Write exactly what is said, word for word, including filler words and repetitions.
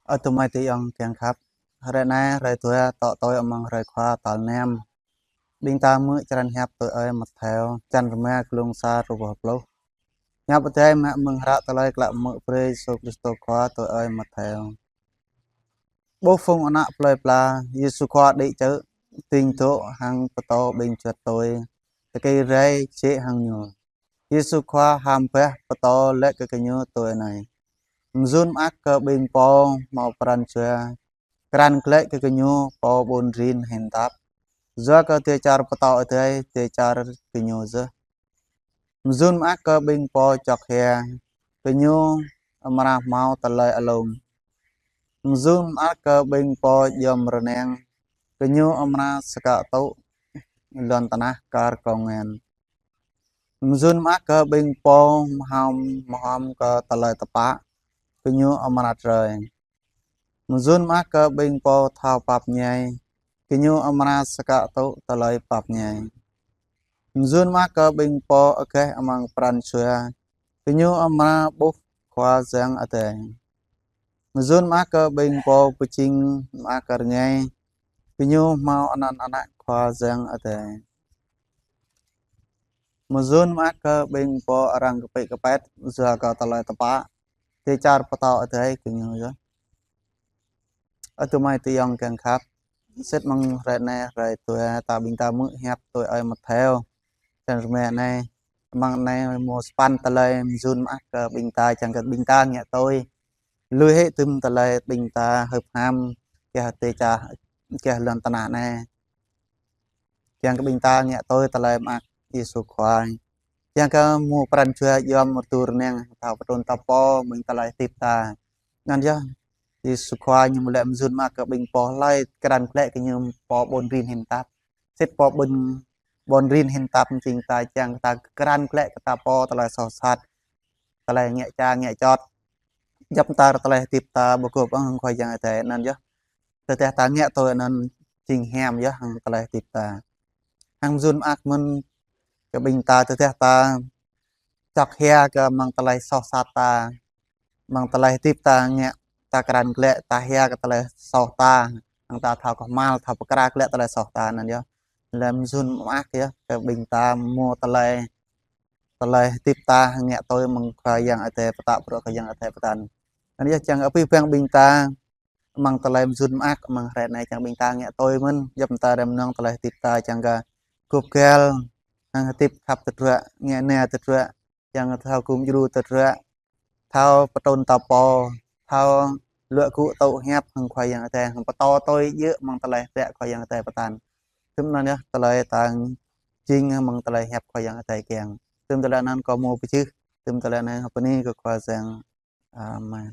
Ơ tơmai tơyŏng kiăng khăp. Hrơi anai, hrơi dua, tŏ tui amăng hrơi Khua tal năm. Ƀing ta hmư̆ črăn hiăp tui ơi Mattheo, čăn rơma, glông sa truh pơ pluh. Hiăp Adai mă mơ̆ng hră tơlơi klă mơak brơi Yêsu Krist Khua tui ơi Mattheo. Ƀuh phung ană plơi pla, Yêsu Khua đĭ čư̆, ding dŏ hăng pơtô ƀing čuăt tui, tơkĭ rai jĕ hăng Ñu. Yêsu Khua ham bah pơtô laĭ kơ gơñu tui anai: Mơyun mơak kơ ƀing pô hmâo pran jua, krăn glaĭ kơ gơñu pô ƀun rin hin tap. Yua kơ dêh čar pơtao adai dêh čar gơñu yơh. Mơyun mơak kơ ƀing pô čŏk hia, gơñu amra hmâo tơlơi alum. Mơyun mơak kơ ƀing pô djŏm rơnang, gơñu amra skă tŭ lŏn tơnah kar kông ngăn. Mơyun mơak kơ ƀing pô mơham mơham kơ tơlơi tơpă, gơñu amra trơi. Mơyun mơak kơ ƀing pô thâo pap ñai, gơñu amra skă tŭ tơlơi pap ñai. Mơyun mơak kơ ƀing pô agaih amăng pran jua, gơñu amra ƀuh Khua Yang Adai. Mơyun mơak kơ ƀing pô pơjing mơak rơngai, gơñu hmâo anăn ană Khua Yang Adai. Mơyun mơak kơ ƀing pô arăng kơpĭ kơpĕt yua kơ tơlơi tơpă, dêh čar pơtao adai gơñu yơh. Ơ tơmai tơyŏng kiăng khăp. Sĭt mơ̆ng hrơi anai, hrơi dua, ta ƀing ta hmư̆ hiăp tui ơi Mattheo. Čăn rơma anai, amăng anai mơ̆ sapăn tơlơi mơyun mơak kơ ƀing ta, čang kơ ƀing ta ngă tui. Lui hĭ tơm tơlơi ƀing ta hơp ham, kiăng dêh čar, kiăng lŏn tơnah anai. Kiăng kơ ƀing ta ngă tui tơlơi mơak Yêsu Khua. Kiăng kơ hmâo pran jua djŏm rơdu rơnang, thâo pơtrun ta pô mơ̆ng tơlơi hơdip ta. Anŭn yơh, Yêsu Khua Ñu laĭ mơyun mơak kơ ƀing pô hlơi krăn glaĭ kơ ñu pô ƀun rin hin tap. Sĭt pô ƀun, ƀun rin hin tap jing ta, kiăng ta krăn glaĭ kơ ta pô tơlơi soh sat, tơlơi ngă ča ngă čot. Djŏp ta tơlơi hơdip ta ƀu gơ̆p ôh hăng Khua Yang Adai anŭn yơh. Tơdah ta ngă tui anŭn jing hiam yơh hăng tơlơi hơdip ta. Hăng mơyun mơak mơ̆n kơ ƀing ta tơdah ta čŏk hia kơ amăng tơlơi soh sat ta, amăng tơlơi hơdip ta ngă, ta krăn glaĭ, ta hia kơ tơlơi soh ta, hăng ta thâo kơhma̱l, thâo pơkra glaĭ tơlơi soh ta anŭn yơh. Lĕ mơyun mơak yơh kơ ƀing ta hmâo tơlơi, tơlơi hơdip ta ngă tui mơ̆ng Khua Yang Adai pơtă, bruă Khua Yang Adai pơtă. Anŭn yơh čang abih bang ƀing ta amăng tơlơi mơyun mơak amăng hrơi anai čang ƀing ta ngă tui mơ̆n, djŏp ta rem nong tơlơi hơdip ta čang kơ gơ̆p găl, hăng hơdip khăp tơdruă, ngă na tơdruă, čang thâo gum djru tơdruă, thâo pơtrun ta pô, thâo luă gŭ tŭ hiăp hăng Khua Yang Adai, hăng pơtô tui djơ̆ amăng tơlơi hră Khua Yang Adai pơtă. Tơm anŭn yơh tơlơi ta jing amăng tơlơi hiăp Khua Yang Adai kiăng. Tơm tơlơi anŭn kâo hmâo pơjưh, tơm tơlơi anŭn hơpơni kơ Khua Yang. Amen.